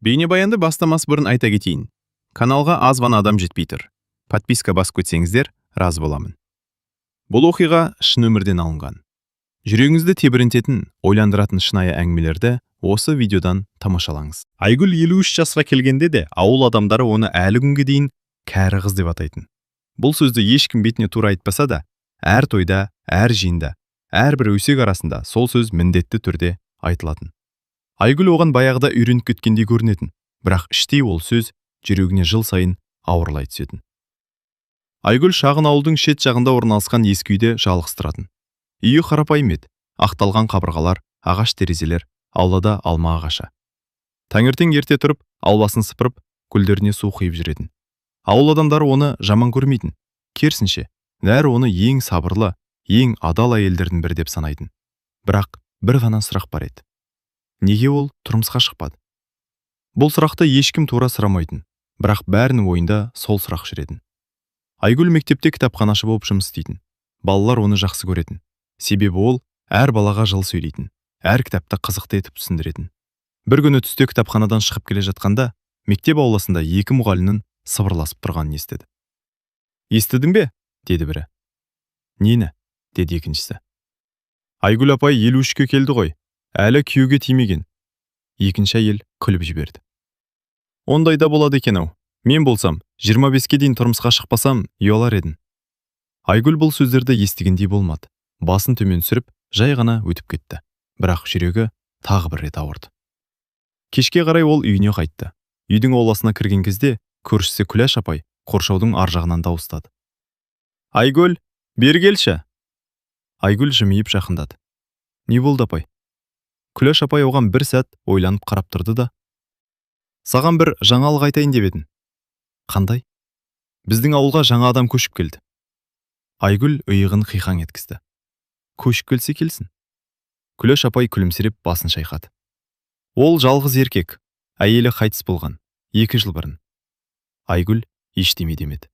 Бейнебаянды бастамас бұрын айта кетейін: каналға аз ғана адам жетпей тұр. Подписка басып кетсеңіздер, разы боламын. Бұл оқиға шын өмірден алынған. Жүрегіңізді тебірентетін, ойландыратын шынайы әңгімелерді осы видеодан тамашалаңыз. Айгүл 53 жасқа келгенде де ауыл адамдары оны әлі күнге дейін кәрі қыз деп атайтын. Бұл сөзді ешкім бетіне тура айтпаса да, әр тойда, әр жиында, әрбір өсек арасында сол сөз міндетті түрде айтылатын. Айгүл оған баяғыда үйреніп кеткендей көрінетін, бірақ іштей ол сөз жүрегіне жыл сайын ауырлай түсетін. Айгүл шағын ауылдың шет жағында орналасқан ескі үйде жалғыз тұратын. Үйі қарапайым еді: ақталған қабырғалар, ағаш терезелер, аулада алма ағашы. Таңертең ерте тұрып, ауласын сыпырып, гүлдеріне су құйып жүретін. Ауыл адамдары оны жаман көрмейтін. Керісінше, бәрі оны ең сабырлы, ең адал әйелдердің бірі деп санайтын. Бірақ бір ғана сұрақ бар еді: неге ол тұрмысқа шықпады? Бұл сұрақты ешкім тура сұрамайтын, бірақ бәрінің ойында сол сұрақ жүретін. Айгүл мектепте кітапханашы болып жұмыс істейтін. Балалар оны жақсы көретін, себебі ол әр балаға жылы сөйлейтін, әр кітапты қызықты етіп түсіндіретін. Бір күні түсте кітапханадан шығып келе жатқанда, мектеп ауласында екі мұғалімнің сыбырласып тұрғанын естіді. «Естідің бе?» – деді бірі. «Нені?» – деді екіншісі. «Айгүл апай 53-ке келді ғой, әлі күйеуге тимеген». Екінші әйел күліп жіберді. «Ондай да болады екен ау. Мен болсам, 25-ке дейін тұрмысқа шықпасам, ұялар едім». Айгүл бұл сөздерді естігендей болмады. Басын төмен түсіріп, жай ғана өтіп кетті. Бірақ жүрегі тағы бір рет ауырды. Кешке қарай ол үйіне қайтты. Үйдің ауласына кірген кезде көршісі Күләш апай қоршаудың ар жағынан дауыстады: «Айгүл, бері келші!» Айгүл жымиып жақындады. «Не болды, апай?» Күләш апай оған бір сәт ойланып қарап тұрды да: «Саған бір жаңалық айтайын деп едім». «Қандай?» «Біздің ауылға жаңа адам көшіп келді». Айгүл иығын қиқаң еткізді. «Көшіп келсе, келсін». Күләш апай күлімсіреп басын шайқады. «Ол жалғыз еркек, әйелі қайтыс болған 2 жыл бұрын». Айгүл ештеме демеді.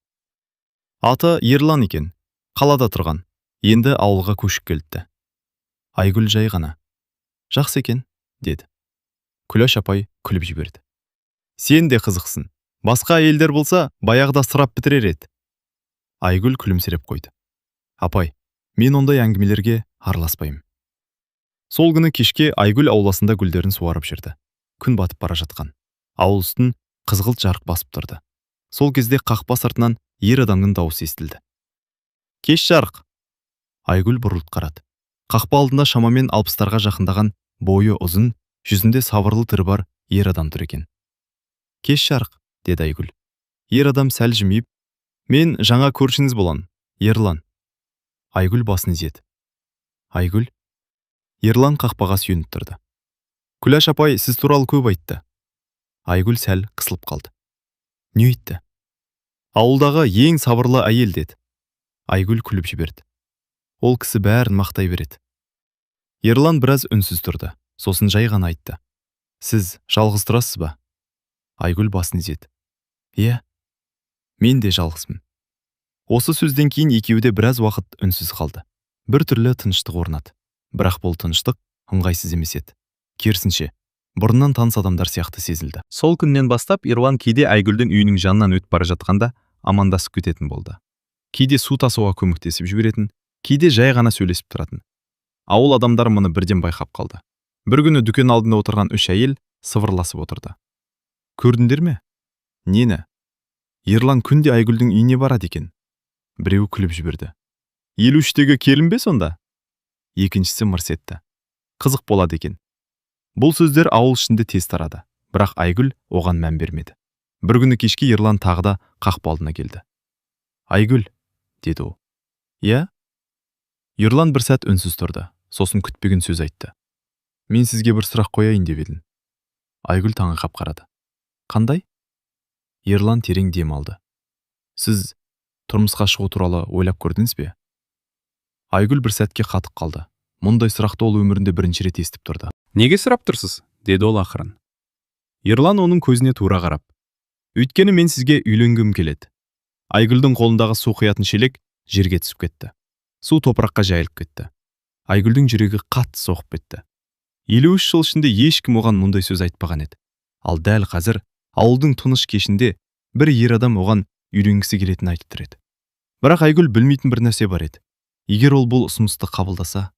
«Аты Ерлан екен, қалада тұрған, енді ауылға көшіп келіпті». Айгүл жай ғана: «Жақсы екен», – деді. Күләш апай күліп жіберді. «Сен де қызықсың. Басқа әйелдер болса, баяғыда сұрап бітірер еді». Айгүл күлімсіреп қойды. «Апай, мен ондай әңгімелерге араласпаймын». Сол күні кешке Айгүл ауласында гүлдерін суарып жүрді. Күн батып бара жатқан. Ауыл үстін қызғылт жарық басып тұрды. Сол кезде қақпа сыртынан ер адамның дауысы естілді: «Кеш жарық!» Айгүл бұрылып қарады. Қақпа алдында шамамен 60-тарға жақындаған, бойы ұзын, жүзінде сабырлы түрі бар ер адам тұр екен. «Кеш жарық», – деді Айгүл. Ер адам сәл жымиып: «Мен жаңа көршіңіз болам, Ерлан». Айгүл басын изеді. «Айгүл». Ерлан қақпаға сүйеніп тұрды. «Күләш апай сіз туралы көп айтты». Айгүл сәл қысылып қалды. «Не айтты?» «Ауылдағы ең сабырлы әйел деді». Айгүл күліп жіберді. «Ол кісі бәрін мақтай береді». Ерлан біраз үнсіз тұрды, сосын жай ғана айтты: «Сіз жалғыз тұрасыз ба?» Айгүл басын изеді. «Иә, мен де жалғызбын». Осы сөзден кейін екеуі де біраз уақыт үнсіз қалды. Бір түрлі тыныштық орнады, бірақ бұл тыныштық ыңғайсыз емес еді, керісінше, бұрыннан таныс адамдар сияқты сезілді. Сол күннен бастап Ерлан кейде Айгүлдің үйінің жанынан өтіп бара жатқанда амандасып кететін болды. Кейде су тасуға көмектесіп жіберетін, кейде жай ғана сөйлесіп тұратын. Ауыл адамдары мұны бірден байқап қалды. Бір күні дүкен алдында отырған үш әйел сыбырласып отырды. «Көрдіңдер ме?» «Нені?» «Ерлан күнде Айгүлдің үйіне барады екен». Біреуі күліп жіберді. «53-тегі келін бе сонда?» Екіншісі мырс етті. «Қызық болады екен». Бұл сөздер ауыл ішінде тез тарады, бірақ Айгүл оған мән бермеді. Бір күні кешке Ерлан тағы да қақпа алдына келді. «Айгүл», – деді ол. «Иә?» Ерлан бір сәт үнсіз тұрды, сосын күтпеген сөз айтты: «Мен сізге бір сұрақ қояйын деп едім». Айгүл таңырқап қарады. «Қандай?» Ерлан терең дем алды. «Сіз тұрмысқа шығу туралы ойлап көрдіңіз бе?» Айгүл бір сәтке қатып қалды. Мұндай сұрақты ол өмірінде бірінші рет естіп тұрды. «Неге сұрап тұрсыз?» – деді ол ақырын. Ерлан оның көзіне тура қарап: «Өйткені мен сізге үйленгім келеді». Айгүлдің қолындағы су құятын шелек жерге түсіп кетті. Су топыраққа жайылып кетті. Айгүлдің жүрегі қатты соғып кетті. 53 жыл ішінде ешкім оған мұндай сөз айтпаған еді. Ал дәл қазір ауылдың тыныш кешінде бір ер адам оған үйленгісі келетінін айтып тұр еді. Бірақ Айгүл білмейтін бір нәрсе бар еді. Егер ол бұл ұсынысты қабылдаса,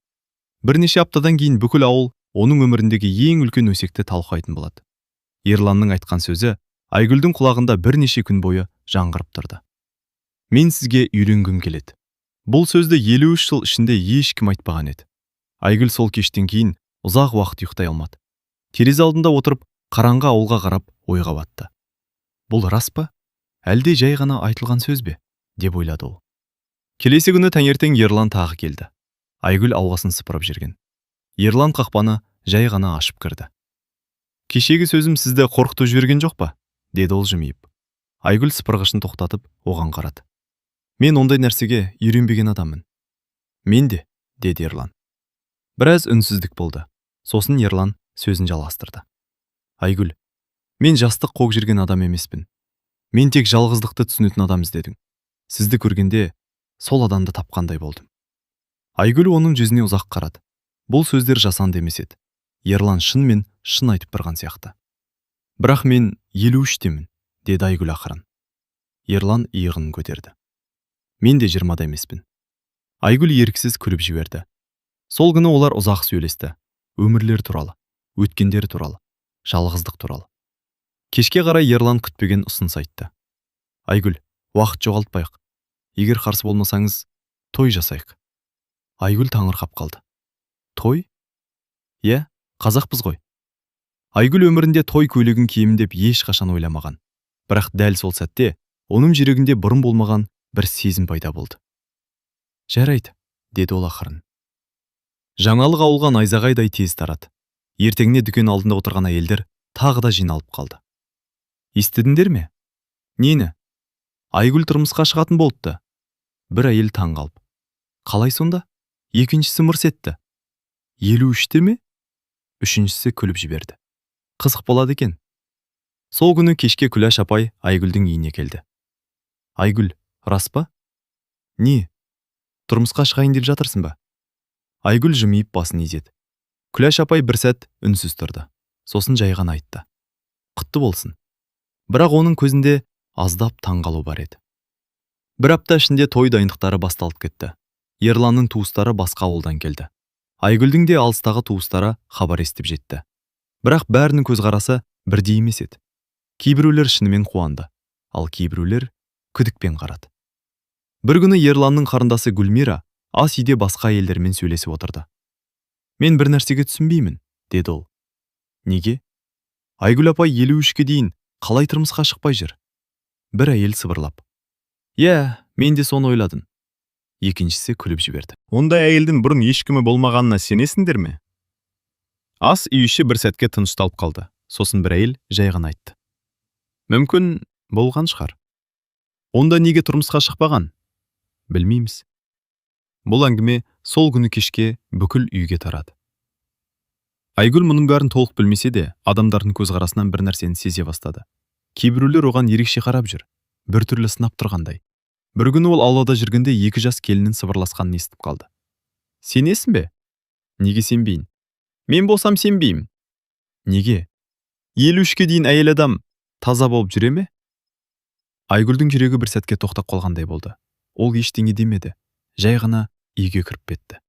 бірнеше аптадан кейін бүкіл ауыл оның өміріндегі ең үлкен өсекті талқылайтын болады. Ерланның айтқан сөзі Айгүлдің құлағында бірнеше күн бойы жаңғырып тұрды. «Мен сізге үйленгім келеді». Бұл сөзді 53 жыл ішінде ешкім айтпаған еді. Айгүл сол кештен кейін ұзақ уақыт ұйықтай алмады. Терезе алдында отырып, қараңғы ауылға қарап ойға батты. Бұл рас па? Әлде жай ғана айтылған сөз бе? Деп ойлады ол. Келесі күні таңертең Ерлан тағы келді. Айгүл ауласын сыпырып жүрген. Ерлан қақпаны жай ғана ашып кірді. «Кешегі сөзім сізді қорқытып жіберген жоқ па?» – деді ол жымиып. Айгүл сыпырғышын тоқтатып, оған қарады. «Мен ондай нәрсеге үйренбеген адаммын». «Мен де», – деді Ерлан. Біраз үнсіздік болды. Сосын Ерлан сөзін жалғастырды. «Айгүл, мен жастық қуып жүрген адам емеспін. Мен тек жалғыздықты түсінетін адам іздедім. Сізді көргенде сол адамды тапқандай болдым». Айгүл оның жүзіне ұзақ қарады. Бұл сөздер жасанды емес еді. Ерлан шынымен шын айтып тұрған сияқты. «Бірақ мен 53-темін», – деді Айгүл ақырын. Ерлан иығын көтерді. «Мен де 20-да емеспін». Айгүл еріксіз күліп жіберді. Сол күні олар ұзақ сөйлесті. Өмірлері туралы, өткендері туралы, жалғыздық туралы. Кешке қарай Ерлан күтпеген ұсыныс айтты. «Айгүл, уақыт жоғалтпайық. Егер қарсы болмасаңыз, той жасайық». Айгүл таңырқап қалды. «Той?» «Иә, қазақпыз ғой». Айгүл өмірінде той көйлегін киемін деп ешқашан ойламаған. Бірақ дәл сол сәтте оның жүрегінде бұрын болмаған бір сезім пайда болды. «Жарайды», – деді ол ақырын. Жаңалық ауылға найзағайдай тез тарады. Ертеңіне дүкен алдында отырған әйелдер тағы да жиналып қалды. «Естідіңдер ме?» «Нені?» «Айгүл тұрмысқа шығатын болыпты». Бір әйел таң қалып. «Қалай сонда?» Екіншісі мырс етті. «53-те ме?» Үшіншісі күліп жіберді. «Қызық болады екен». Сол күні кешке Күләш апай Айгүлдің үйіне келді. «Айгүл, рас па? Не, тұрмысқа шығайын деп жатырсың ба?» Айгүл жымиып басын изеді. Күләш апай бір сәт үнсіз тұрды. Сосын жай ғана айтты. «Құтты болсын». Бірақ оның көзінде аздап таңғалу бар еді. Бір апта ішінде той дайындықтары басталып кетті. Ерланның туыстары басқа ауылдан келді. Айгүлдің де алыстағы туыстары хабар естіп жетті. Бірақ бәрінің көзқарасы бірдей емес еді. Кейбіреулер шынымен қуанды, ал кейбіреулер күдікпен қарады. Бір күні Ерланның қарындасы Гүлмира ас үйде басқа әйелдермен сөйлесіп отырды. «Мен бір нәрсеге түсінбеймін», – деді ол. «Неге?» «Айгүл апай 53-ке дейін қалай тұрмысқа шықпай жүр?» Бір әйел сыбырлап. «Иә, мен де соны ойладым». Екіншісі күліп жіберді. Ондай әйелдің бұрын ешкімі болмағанына сенесіңдер ме? Ас үй іші бір сәтке тынышталып қалды. Сосын бір әйел жай ғана айтты. Мүмкін, болған шығар. Онда неге тұрмысқа шықпаған? Білмейміз. Бұл әңгіме сол күні кешке бүкіл үйге тарады. Айгүл мұның бәрін толық білмесе де, адамдардың көзқарасынан бір нәрсені сезе бастады. Кейбіреулер оған ерекше қарап жүр, біртүрлі сынап тұрғандай. Бір күні ол аулада жүргенде екі жас келіннің сыбырласқанын естіп қалды. «Сенесің бе?» «Неге сенбейін?» «Мен болсам сенбеймін». «Неге?» 53-ке дейін әйел адам таза болып жүре ме?» Айгүлдің жүрегі бір сәтке тоқтап қалғандай болды. Ол ештеңе демеді, жай ғана үйге кіріп кетті.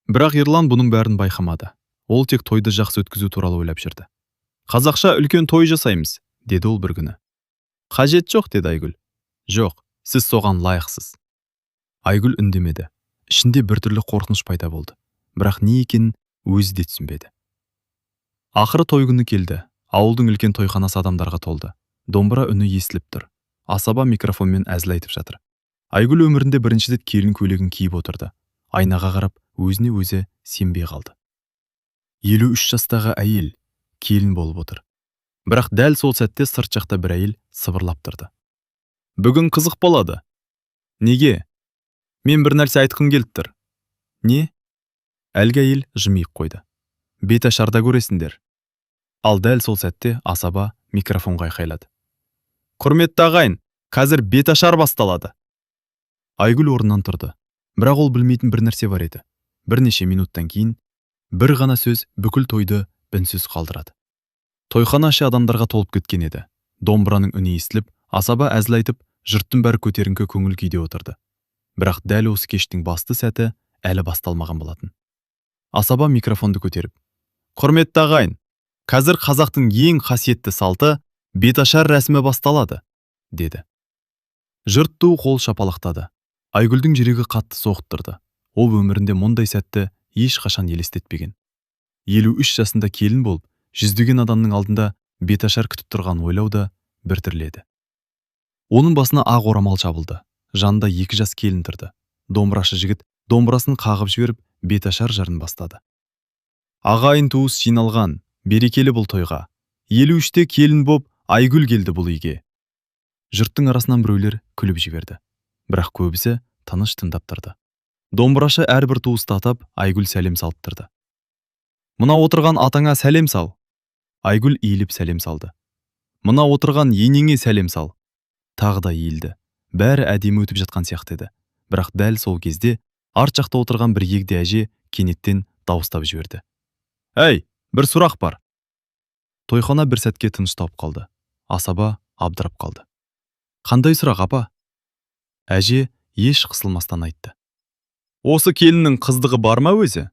Бірақ Ерлан бұның бәрін байқамады. Ол тек тойды жақсы өткізу туралы ойлап жүрді. «Қазақша үлкен той жасаймыз», – деді ол бір күні. «Қажет жоқ», – деді Айгүл. «Жоқ, сіз соған лайықсыз». Айгүл үндемеді. Ішінде біртүрлі қорқыныш пайда болды. Бірақ не екенін өзі де түсінбеді. Ақыры той күні келді. Ауылдың үлкен тойханасы адамдарға толды. Домбыра үні естіліп тұр. Асаба микрофонмен әзіл айтып жатыр. Айгүл өмірінде бірінші рет келін көйлегін киіп отырды. Айнаға қарап, өзіне өзі сенбей қалды. 53 жастағы әйел келін болып отыр. Бірақ дәл сол сәтте сырт жақта бір әйел сыбырлап тұрды. «Бүгін қызық болады». «Неге?» «Мен бір нәрсе айтқым келіп тұр». «Не?» Әлгі әйел жымиып қойды. «Бет ашарда көресіңдер». Ал дәл сол сәтте асаба микрофонға айқайлады. «Құрметті ағайын, қазір бет ашар басталады». Айгүл орнынан тұрды. Бірақ ол білмейтін бір нәрсе бар еді. Бірнеше минуттан кейін бір ғана сөз бүкіл тойды үнсіз қалдырады. Тойхана іші адамдарға толып кеткен еді. Домбыраның үні естіліп, асаба әзіл айтып, жұрттың бәрі көтеріңкі көңіл күйде отырды. Бірақ дәл осы кештің басты сәті әлі басталмаған болатын. Асаба микрофонды көтеріп: «Құрметті ағайын, қазір қазақтың ең қасиетті салты беташар рәсімі басталады», – деді. Жұрт ду қол шапалақтады. Айгүлдің жүрегі қатты соғып тұрды. Ол өмірінде мұндай сәтті ешқашан елестетпеген. 53 жасында келін болып, жүздеген адамның алдында беташар күтіп тұрғанын ойлау да біртүрлі еді. Оның басына ақ орамал жабылды. Жанында екі жас келін тұрды. Домбырашы жігіт домбырасын қағып жіберіп, беташар жырын бастады. «Ағайын туыс жиналған, берекелі бұл тойға. 53-те келін боп, Айгүл келді бұл үйге». Жұрттың арасынан біреулер күліп жіберді. Бірақ көбісі тыныш тыңдап тұрды. Домбырашы әрбір туысты атап, Айгүл сәлем салып тұрды. «Мына отырған атаңа сәлем сал». Айгүл иіліп сәлем салды. «Мына отырған енеңе сәлем сал». Тағы да иілді. Бәрі әдемі өтіп жатқан сияқты еді. Бірақ дәл сол кезде арт жақта отырған бір егде әже кенеттен дауыстап жіберді: «Әй, бір сұрақ бар». Тойхана бір сәтке тынышталып қалды. Асаба абдырап қалды. «Қандай сұрақ, апа?» Әже еш қысылмастан айтты: «Осы келіннің қыздығы бар ма өзі?»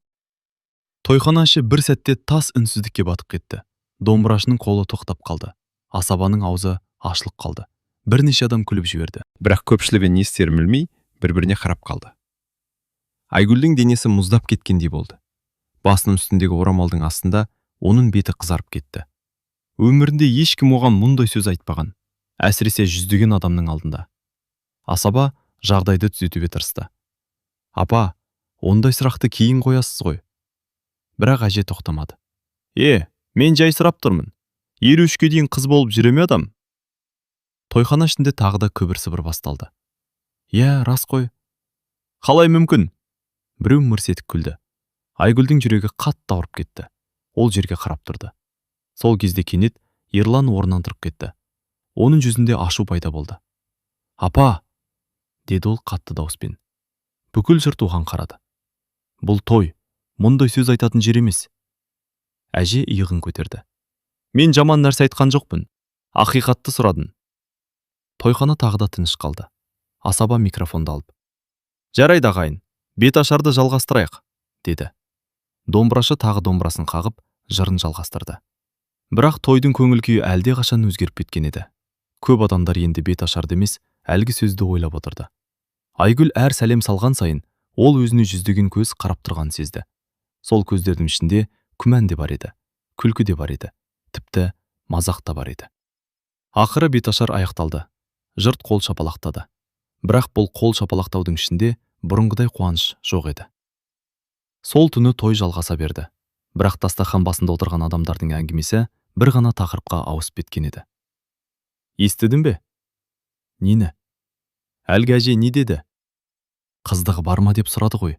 Тойхана іші бір сәтте тас үнсіздікке батып кетті. Домбырашының қолы тоқтап қалды. Асабаның аузы ашылып қалды. Бірнеше адам күліп жіберді. Бірақ көпшілігі не істерін білмей, бір-біріне қарап қалды. Айгүлдің денесі мұздап кеткендей болды. Басының үстіндегі орамалдың астында оның беті қызарып кетті. Өмірінде ешкім оған мұндай сөз айтпаған, әсіресе жүздеген адамның алдында. Асаба жағдайды түзетуге тырысты: «Апа, ондай сұрақты кейін қоясыз ғой». Бірақ әже тоқтамады: «Е, мен жай сұрап тұрмын. 53-ке дейін қыз болып жүре ме адам?» Тойхана ішінде тағы да күбір-сыбыр басталды. «Иә, рас қой. Қалай мүмкін?» Біреу мырс етіп күлді. Айгүлдің жүрегі қатты ауырып кетті. Ол жерге қарап тұрды. Сол кезде кенет Ерлан орнынан тұрып кетті. Оның жүзінде ашу пайда болды. «Апа!» – деді ол қатты дауыспен. Бүкіл жұрт оған қарады. «Бұл той, мұндай сөз айтатын жер емес». Әже иығын көтерді: «Мен жаман нәрсе айтқан жоқпын, ақиқатты сұрадым». Тойхана тағы да тыныш қалды. Асаба микрофонды алып: «Жарайды, ағайын, беташарды жалғастырайық», – деді. Домбырашы тағы домбырасын қағып, жырын жалғастырды. Бірақ тойдың көңіл күйі әлдеқашан өзгеріп кеткен еді. Көп адамдар енді беташарды емес, әлгі сөзді ойлап отырды. Айгүл әр сәлем салған сайын ол өзіне жүздеген көз қарап тұрғанын сезді. Сол көздердің ішінде күмән де бар еді, күлкі де бар еді, тіпті мазақ та бар еді. Ақыры беташар аяқталды. Жұрт қол шапалақтады. Бірақ бұл қол шапалақтаудың ішінде бұрынғыдай қуаныш жоқ еді. Сол түні той жалғаса берді. Бірақ дастархан басында отырған адамдардың әңгімесі бір ғана тақырыпқа ауысып кеткен еді. «Естідің бе?» «Нені?» «Әлгі әже не деді?» «Қыздығы бар ма деп сұрады ғой.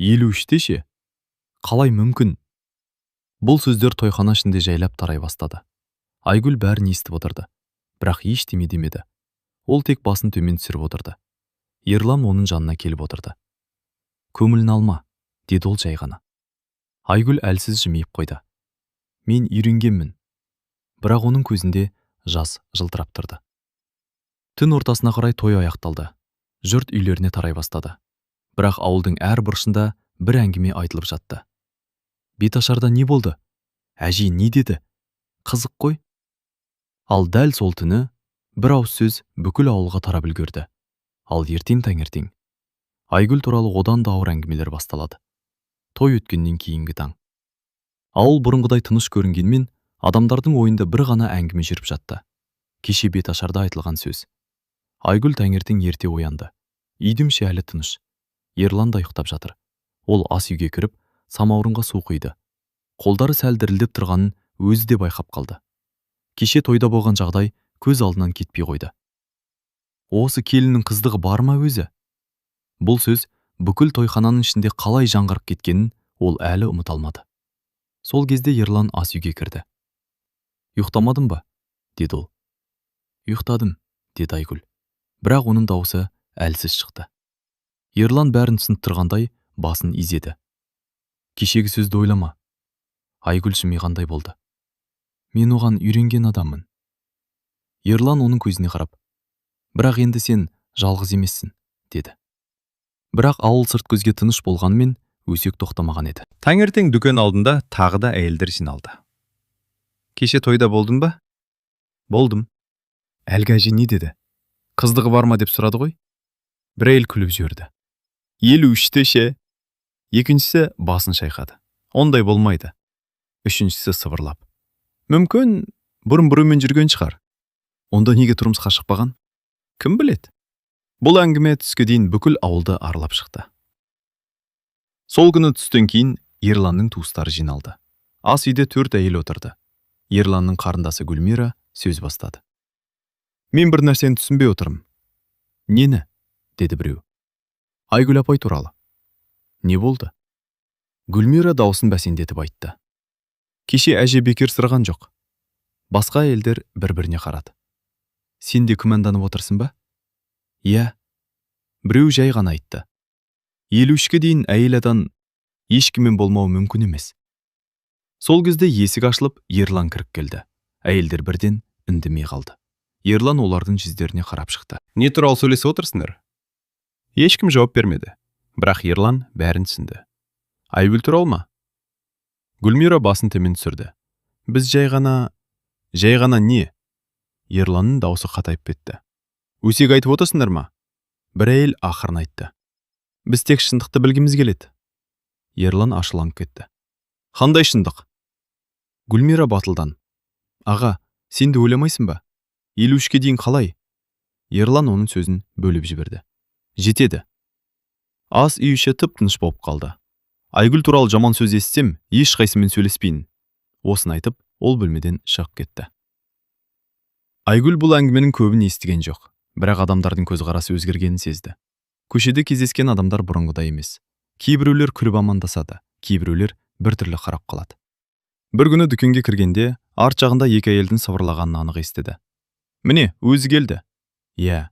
53-те ше? Қалай мүмкін?» Бұл сөздер тойхана ішінде жайлап тарай бастады. Айгүл бәрін естіп отырды, бірақ ештеме демеді. Ол тек басын төмен түсіріп отырды. Ерлан оның жанына келіп отырды. «Көңілін алма», – деді ол жай ғана. Айгүл әлсіз жымиып қойды: «Мен үйренгенмін». Бірақ оның көзінде жас жылтырап тұрды. Түн ортасына қарай той аяқталды. Жұрт үйлеріне тарай бастады. Бірақ ауылдың әр бұрышында бір әңгіме айтылып жатты: «Беташарда не болды? Әже не деді? Қызық қой». Ал дәл сол түні бір ауыз сөз бүкіл ауылға тарап үлгерді. Ал ертең таңертең Айгүл туралы одан да ауыр әңгімелер басталады. Той өткеннен кейінгі таң. Ауыл бұрынғыдай тыныш көрінгенмен, адамдардың ойында бір ғана әңгіме жүріп жатты: кеше беташарда айтылған сөз. Айгүл таңертең ерте оянды. Үйдің іші әлі тыныш. Ерлан да ұйықтап жатыр. Ол ас үйге кіріп, самаурынға су құйды. Қолдары сәл дірілдеп тұрғанын өзі де байқап қалды. Кеше тойда болған жағдай көз алдынан кетпей қойды. «Осы келіннің қыздығы бар ма өзі?» Бұл сөз бүкіл тойхананың ішінде қалай жаңғырып кеткенін ол әлі ұмыта алмады. Сол кезде Ерлан ас үйге кірді. «Ұйықтамадың ба?» – деді ол. «Ұйықтадым», – деді Айгүл. Бірақ оның даусы әлсіз шықты. Ерлан бәрін түсініп тұрғандай басын изеді. «Кешегі сөзді ойлама». Айгүл жымиғандай болды. Мен оған үйренген адаммын. Ерлан оның көзіне қарап: «Бірақ енді сен жалғыз емессің», – деді. Бірақ ауыл сырт көзге тыныш болғанымен, өсек тоқтамаған еді. Таңертең дүкен алдында тағы да әйелдер жиналды. «Кеше тойда болдың ба?» «Болдым». «Әлгі әже не деді? Қыздығы бар ма деп сұрады ғой». Бір әйел күліп жіберді. 53-те ше?» Екіншісі басын шайқады. «Ондай болмайды». Үшіншісі сыбырлап: «Мүмкін, бұрын біреумен жүрген шығар. Онда неге тұрмысқа шықпаған? Кім біледі?» Бұл әңгіме түске дейін бүкіл ауылды аралап шықты. Сол күні түстен кейін Ерланның туыстары жиналды. Ас үйде төрт әйел отырды. Ерланның қарындасы Гүлмира сөз бастады. «Мен бір нәрсені түсінбей отырмын». «Нені?» – деді біреу. «Айгүл апай туралы. Не болды?» Гүлмира даусын бәсеңдетіп айтты. «Кеше әже бекер сұраған жоқ». Басқа әйелдер бір-біріне қарады. «Сен де күмәнданып отырсың ба?» «Иә». Біреу жай ғана айтты. 53-ке дейін әйел адам ешкіммен болмауы мүмкін емес. Сол кезде есік ашылып, Ерлан кіріп келді. Әйелдер бірден үндемей қалды. Ерлан олардың жүздеріне қарап шықты. «Не туралы сөйлесіп отырсыңдар?» Ешкім жауап бермеді. Бірақ Ерлан бәрін түсінді. «Айгүл туралы ма?» Гүлмира басын төмен түсірді. «Біз жай ғана...» «Жай ғана не?» Ерланның даусы қатайып кетті. «Өсек айтып отырсыңдар ма?» Бір әйел ақырын айтты. «Біз тек шындықты білгіміз келеді». Ерлан ашуланып кетті. «Қандай шындық?» Гүлмира батылдан: «Аға, сен де ойламайсың ба? 53-ке дейін қалай?» Ерлан оның сөзін бөліп жіберді. «Жетеді». Ас үй іші тып-тыныш болып қалды. «Айгүл туралы жаман сөз естісем, ешқайсымен сөйлеспеймін». Осыны айтып, ол бөлмеден шығып кетті. Айгүл бұл әңгіменің көбін естіген жоқ, бірақ адамдардың көзқарасы өзгергенін сезді. Көшеде кездескен адамдар бұрынғыдай емес. Кейбіреулер күліп амандасады, кейбіреулер біртүрлі қарап қалады. Бір күні дүкенге кіргенде арт жағында екі әйелдің сыбырлағанын анық естіді. «Міне, өзі келді». «Иә,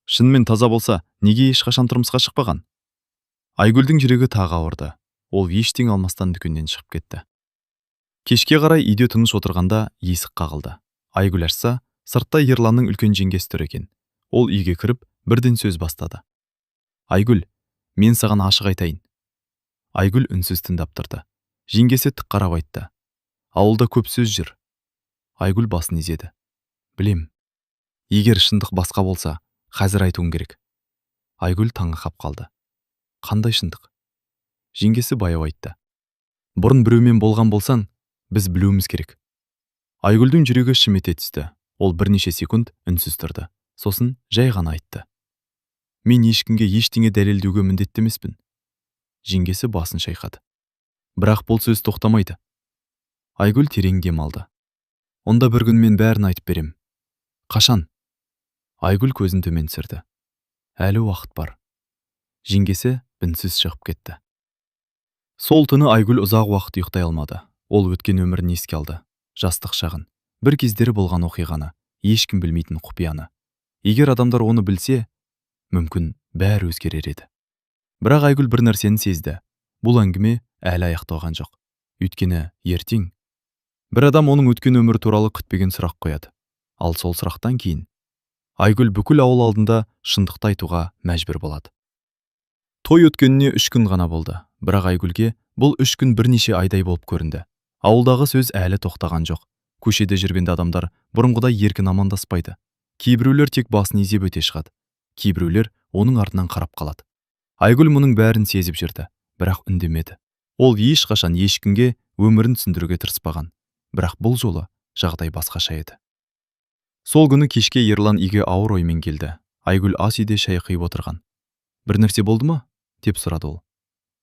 шынымен таза болса, неге ешқашан тұрмысқа шықпаған?» Айгүлдің жүрегі тағы ауырды. Ол ештеңе алмастан дүкеннен шығып кетті. Кешке қарай үйде тыныш отырғанда есік қағылды. Айгүл ашса, сыртта Ерланның үлкен жеңгесі тұр екен. Ол үйге кіріп, бірден сөз бастады. «Айгүл, мен саған ашық айтайын». Айгүл үнсіз тыңдап тұрды. Жеңгесі тік қарап айтты: «Ауылда көп сөз жүр». Айгүл басын изеді. «Білем. Егер шындық басқа болса, қазір айтуың керек». Айгүл таңырқап қалды. «Қандай шындық?» Жеңгесі баяу айтты. «Бұрын біреумен болған болсаң, біз білуіміз керек». Айгүлдің жүрегі шым ете түсті. Ол бірнеше секунд үнсіз тұрды. Сосын жай ғана айтты: «Мен ешкімге ештеңе дәлелдеуге міндетті емеспін». Жеңгесі басын шайқады. «Бірақ бұл сөз тоқтамайды». Айгүл терең дем алды. «Онда бір күн мен бәрін айтып берем». «Қашан?» Айгүл көзін төмен түсірді. «Әлі уақыт бар». Жеңгесі үнсіз шығып кетті. Сол түні Айгүл ұзақ уақыт ұйықтай алмады. Ол өткен өмірін еске алды. Жастық шағын, бір кездері болған оқиғаны, ешкім білмейтін құпияны. Егер адамдар оны білсе, мүмкін, бәрі өзгерер еді. Бірақ Айгүл бір нәрсені сезді. Бұл әңгіме әлі аяқталған жоқ. Өйткені ертең бір адам оның өткен өмірі туралы күтпеген сұрақ қояды. Ал сол сұрақтан кейін Айгүл бүкіл ауыл алдында шындықты айтуға мәжбүр болады. Той өткеніне 3 күн ғана болды. Бірақ Айгүлге бұл 3 күн бірнеше айдай болып көрінді. Ауылдағы сөз әлі тоқтаған жоқ. Көшеде жүргенде адамдар бұрынғыдай еркін амандаспайды. Кейбіреулер тек басын изеп өте шығады. Кейбіреулер оның артынан қарап қалады. Айгүл мұның бәрін сезіп жүрді, бірақ үндемеді. Ол ешқашан ешкімге өмірін түсіндіруге тырыспаған. Бірақ бұл жолы жағдай басқаша еді. Сол күні кешке Ерлан үйге ауыр оймен келді. Айгүл ас үйде шай құйып отырған. «Бір нәрсе болды ма?» – деп сұрады ол.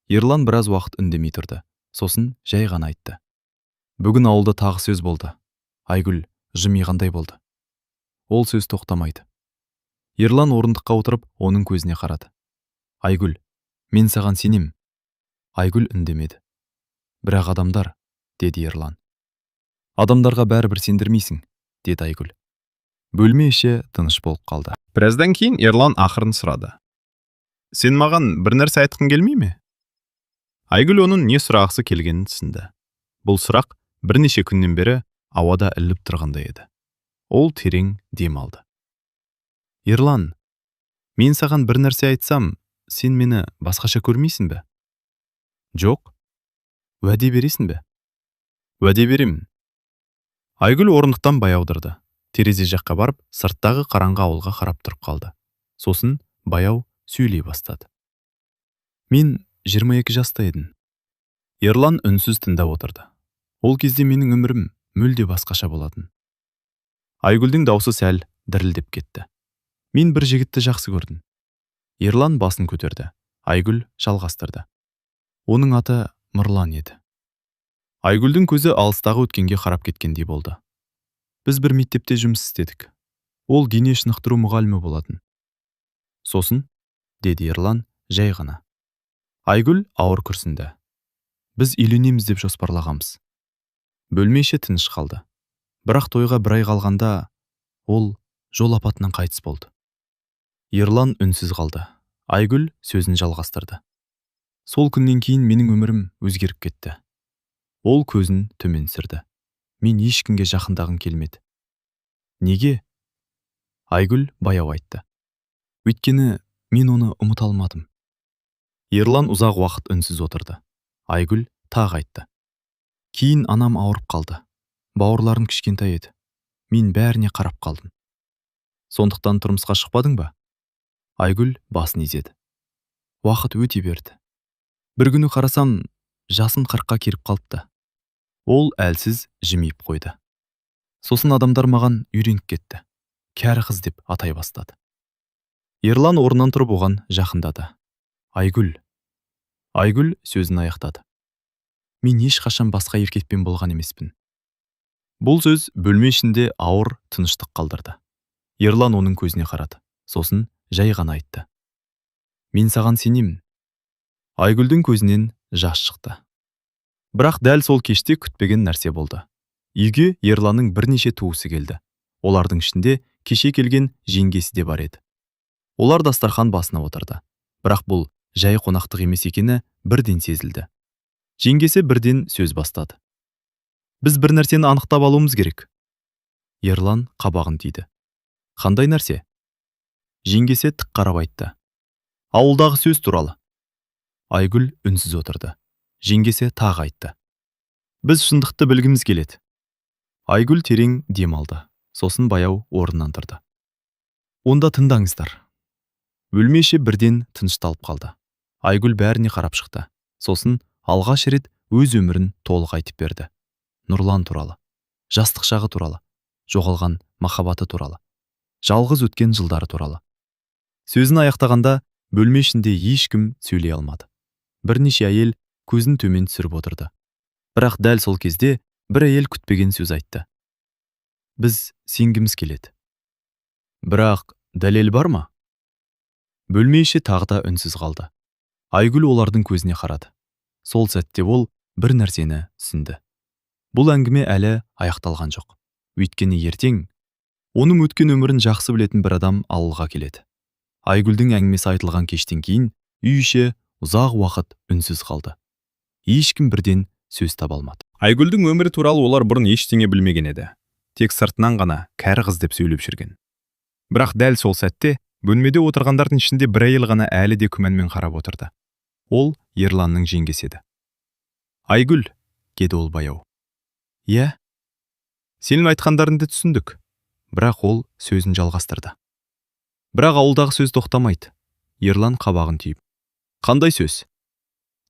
Ерлан біраз уақыт үндемей тұрды. Сосын жай ғана айтты: «Бүгін ауылда тағы сөз болды». Айгүл жымиғандай болды. «Ол сөз тоқтамайды». Ерлан орындыққа отырып, оның көзіне қарады. «Айгүл, мен саған сенем». Айгүл үндемеді. «Бірақ адамдар», – деді Ерлан. «Адамдарға бәрібір сендірмейсің», – деді Айгүл. Бөлме іші тыныш болып қалды. Біраздан кейін Ерлан ақырын сұрады: «Сен маған бір нәрсе айтқың келмей ме?» Айгүл оның не сұрағысы келгенін түсінді. Бұл сұрақ бірнеше күннен бері ауада ілініп тұрғандай еді. Ол терең дем алды. Ерлан, мен саған бір нәрсе айтсам, сен мені басқаша көрмейсің бе? Жоқ. Уәде бересің бе? Уәде беремін. Айгүл орындықтан баяу тұрды. Терезе жаққа барып, сырттағы қараңғы ауылға қарап тұрып қалды. Сосын баяу сөйлей бастады. Мен 22 жаста едім. Ерлан үнсіз тыңдап отырды. Ол кезде менің өмірім мүлде басқаша болатын. Айгүлдің даусы сәл дірілдеп кетті. Мен бір жігітті жақсы көрдім. Ерлан басын көтерді. Айгүл жалғастырды. Оның аты Мырлан еді. Айгүлдің көзі алыстағы өткенге қарап кеткендей болды. Біз бір мектепте жұмыс істедік. Ол дене шынықтыру мұғалімі болатын. Сосын, деді Ерлан жай ғана. Айгүл ауыр күрсінді. Біз үйленеміз деп жоспарлағанбыз. Бөлме іші тыныш қалды. Бірақ тойға бір ай қалғанда ол жол апатынан қайтыс болды. Ерлан үнсіз қалды. Айгүл сөзін жалғастырды. Сол күннен кейін менің өмірім өзгеріп кетті. Ол көзін төмен түсірді. Мен ешкімге жақындағым келмеді. Неге? Айгүл баяу айтты. Өйткені мен оны ұмыта алмадым. Ерлан ұзақ уақыт үнсіз отырды. Айгүл тағы айтты. Кейін анам ауырып қалды. Бауырларым кішкентай еді. Мен бәріне қарап қалдым. Сондықтан тұрмысқа шықпадың ба? Айгүл басын изеді. Уақыт өте берді. Бір күні қарасам, жасым 40-қа келіп қалыпты. Ол әлсіз жымиып қойды. Сосын адамдар маған үйреніп кетті. Кәрі қыз деп атай бастады. Ерлан орнынан тұрып оған жақындады. Айгүл. Айгүл сөзін аяқтады. Мен ешқашан басқа еркекпен болған емеспін. Бұл сөз бөлме ішінде ауыр тыныштық қалдырды. Ерлан оның көзіне қарады. Сосын жай ғана айтты. Мен саған сенемін. Айгүлдің көзінен жас шықты. Бірақ дәл сол кеште күтпеген нәрсе болды. Үйге Ерланның бірнеше туысы келді. Олардың ішінде кеше келген жеңгесі де бар еді. Олар дастархан басына отырды. Бірақ бұл жай қонақтық емес екені бірден сезілді. Жеңгесі бірден сөз бастады. Біз бір нәрсені анықтап алуымыз керек. Ерлан қабағын түйді. Қандай нәрсе? Жеңгесі тік қарап айтты. Ауылдағы сөз туралы. Айгүл үнсіз отырды. Жеңгесі тағы айтты. Біз шындықты білгіміз келеді. Айгүл терең дем алды. Сосын баяу орнынан тұрды. Онда тыңдаңыздар. Бөлме іші бірден тынышталып қалды. Айгүл бәріне қарап шықты. Сосын алғаш рет өз өмірін толық айтып берді. Нұрлан туралы, жастық шағы туралы, жоғалған махаббаты туралы, жалғыз өткен жылдары туралы. Сөзін аяқтағанда бөлме ішінде ешкім сөйлей алмады. Бірнеше әйел көзін төмен түсіріп отырды. Бірақ дәл сол кезде бір әйел күтпеген сөз айтты. Біз сенгіміз келеді. Бірақ дәлел бар ма? Бөлме іші тағы да үнсіз қалды. Айгүл олардың көзіне қарады. Сол сәтте ол бір нәрсені түсінді. Бұл әңгіме әлі аяқталған жоқ. Өйткені ертең оның өткен өмірін жақсы білетін бір адам ауылға келеді. Айгүлдің әңгімесі айтылған кештен кейін үй іші ұзақ уақыт үнсіз қалды. Ешкім бірден сөз таба алмады. Айгүлдің өмірі туралы олар бұрын ештеңе білмеген еді. Тек сыртынан ғана кәрі қыз деп сөйлеп жүрген. Бірақ дәл сол сәтте бөлмеде отырғандардың ішінде бір әйел ғана әлі де күмәнмен қарап отырды. Ол Ерланның жеңгесі еді. Айгүл, деді ол баяу. Иә. Сенің айтқандарыңды түсіндік. Бірақ ол сөзін жалғастырды. Бірақ ауылдағы сөз тоқтамайды. Ерлан қабағын түйіп. Қандай сөз?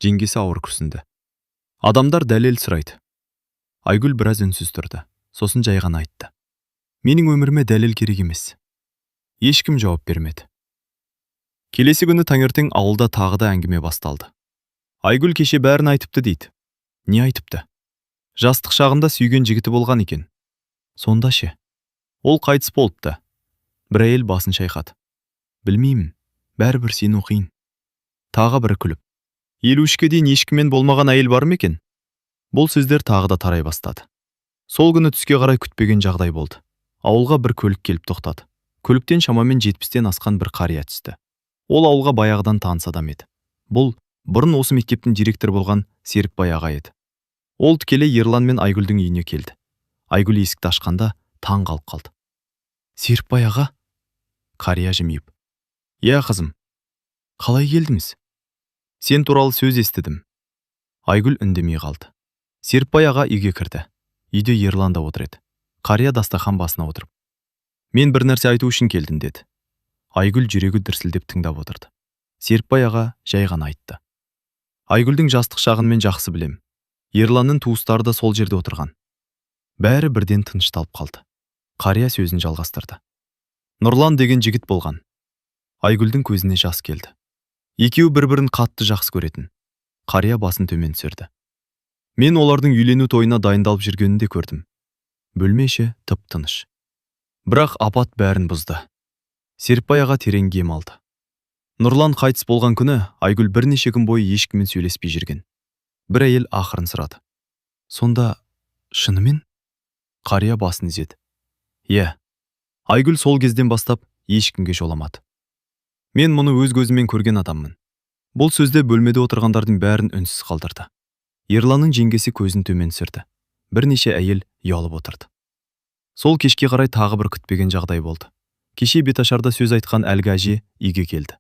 Жеңгесі ауыр күрсінді. Адамдар дәлел сұрайды. Айгүл біраз үнсіз тұрды. Сосын жай ғана айтты. Менің өміріме дәлел керек емес. Ешкім жауап бермеді. Келесі күні таңертең ауылда тағы да әңгіме басталды. Айгүл кеше бәрін айтыпты дейді. Не айтыпты? Жастық шағында сүйген жігіті болған екен. Сонда ше? Ол қайтыс болыпты. Бір әйел басын шайқады. Білмеймін, бәрібір сену қиын. Тағы бірі күліп. 53-ке дейін ешкіммен болмаған әйел бар ма екен? Бұл сөздер тағы да тарай бастады. Сол күні түске қарай күтпеген жағдай болды. Ауылға бір көлік келіп тоқтады. Көліктен шамамен 70-тен асқан бір қария түсті. Ол ауылға баяғыдан таныс адам еді. Бұл бұрын осы мектептің директоры болған Серікбай аға еді. Ол тікелей Ерлан мен Айгүлдің үйіне келді. Айгүл есікті ашқанда таң қалып қалды. «Серікбай аға?» Қария жымиып: «Иә, қызым. Қалай келдіңіз? Сен туралы сөз естідім». Айгүл үндемей қалды. Серікбай аға үйге кірді. Үйде Ерлан да отыр еді. Қария дастархан басына отырып: «Мен бір нәрсе айту үшін келдім», – деді. Айгүл жүрегі дүрсілдеп тыңдап отырды. Серікбай аға жай ғана айтты: «Айгүлдің жастық шағын мен жақсы білем. Ерланның туыстары да сол жерде отырған». Бәрі бірден тынышталып қалды. Қария сөзін жалғастырды: «Нұрлан деген жігіт болған». Айгүлдің көзіне жас келді. Екеуі бір-бірін қатты жақсы көретін. Қария басын төмен түсірді. «Мен олардың үйлену тойына дайындалып жүргенін де көрдім». Бөлме іші тып-тыныш. Бірақ апат бәрін бұзды. Серікбай аға терең дем алды. «Нұрлан қайтыс болған күні Айгүл бірнеше күн бойы ешкіммен сөйлеспей жүрген». Бір әйел ақырын сұрады: «Сонда шынымен?» Қария басын изеді: «Иә, Айгүл сол кезден бастап ешкімге жоламады. Мен мұны өз көзіммен көрген адаммын». Бұл сөзде бөлмеде отырғандардың бәрін үнсіз қалдырды. Ерланның жеңгесі көзін төмен түсірді. Бірнеше әйел ұялып отырды. Сол кешке қарай тағы бір күтпеген жағдай болды. Кеше беташарда сөз айтқан әлгі әже үйге келді.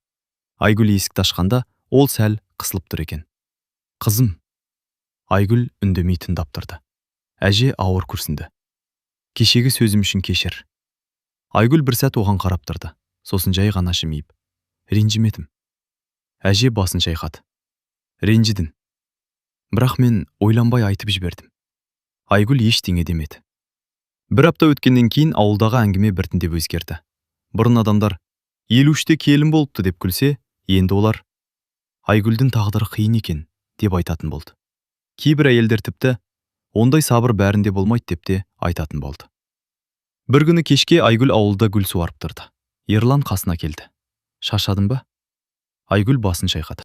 Айгүл есікті ашқанда, ол сәл қысылып тұр екен. «Қызым». Айгүл үндемей тыңдап тұрды. Әже ауыр күрсінді: «Кешегі сөзім үшін кешір». Айгүл бір сәт оған қарап тұрды. Сосын жай ғана жымиып: «Ренжімедім». Әже басын шайқады: «Ренжідің. Бірақ мен ойланбай айтып жібердім». Айгүл ештеңе демеді. Бір апта өткеннен кейін ауылдағы әңгіме біртіндеп өзгерді. Бұрын адамдар «53-те келін болыпты» деп күлсе, енді олар «Айгүлдің тағдыры қиын екен» деп айтатын болды. Кейбір әйелдер тіпті «ондай сабыр бәрінде болмайды» деп те айтатын болды. Бір күні кешке Айгүл ауылда гүл суарып тұрды. Ерлан қасына келді. «Шаршадың ба?» Айгүл басын шайқады.